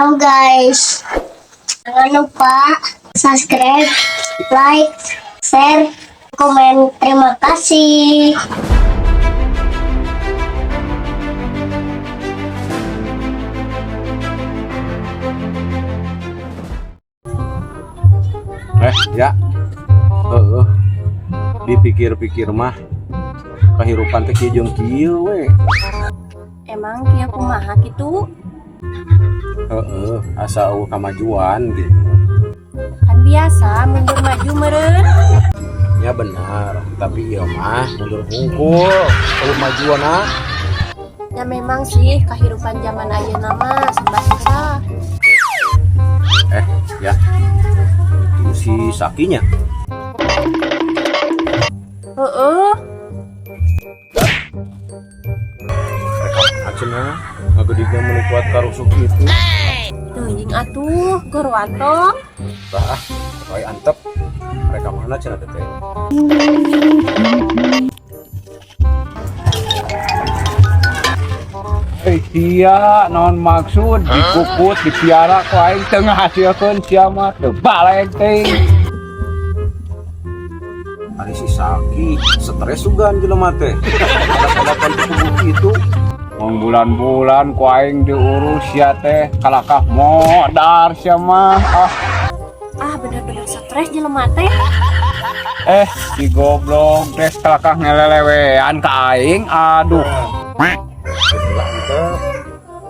Halo guys, jangan lupa subscribe, like, share, komen. Terima kasih. Eh, ya. Heeh. Dipikir-pikir mah kehidupan teh kieu jeung kieu we. Emang kieu kumaha kitu? Heeh, asa euweuh kamajuan gitu. Kan biasa mundur maju meureun. Ya benar, tapi ieu mah mundur hungkul, euweuh majuan ah. Ya memang sih, kehidupan zaman ayeuna mah serba susah. Eh, ya. Itu si Sakinya. Heeh. Acenah ngagedigna meuni kuat karusuk itu. Teuing atuh, gorwantong. Bah, ah, wae antep. Mereka mana cenah teh? Eh sia, naon maksud dipuput, dipiara ku aing teu ngahasilkeun, sia mah teu balik teh. Ari si Saki stres sugan jelema teh. Ada-adakan tubuh itu. Wong bulan-bulan ku aing diurus, sia teh kalakah modar sia mah ah. Ah, bener-bener stres jelema teh. Eh, si goblok teh kalakah ngelelewean ka aing, aduh. Lah antep.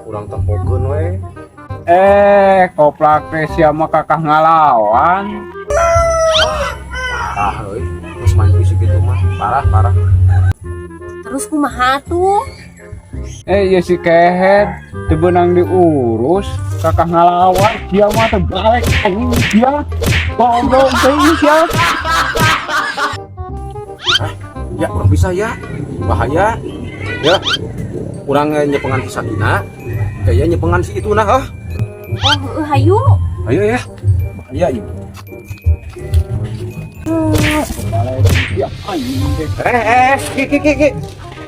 Urang tempokeun we. Eh, koplak teh sia mah kakah ngalawan. Parah euy. Geus main fisik itu mah parah parah. Terus kumaha tuh? Eh, ya si kehed teu beunang diurus, kakah ngalawan sia mah, teu balik anjing sia. Goblok teh sia. Ya urang bisa ya. Bahaya. Ya. Urang nyepengan si Sakina. Kayaknya nyepengan si itu nah ah. Oh, heueuh, hayu. Ayo ya. Bahaya ieu. Ya anjing teh. Eh eh, ki ki ki ki.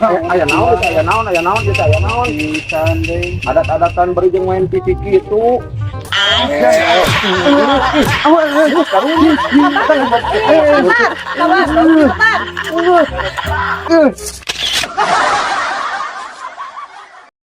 Eh, aya naon, aya naon, aya naon, ieu teh aya naon. Pisan deui. Adat-adatan beri jeung main fisik itu. Eh, Kabar, kabar.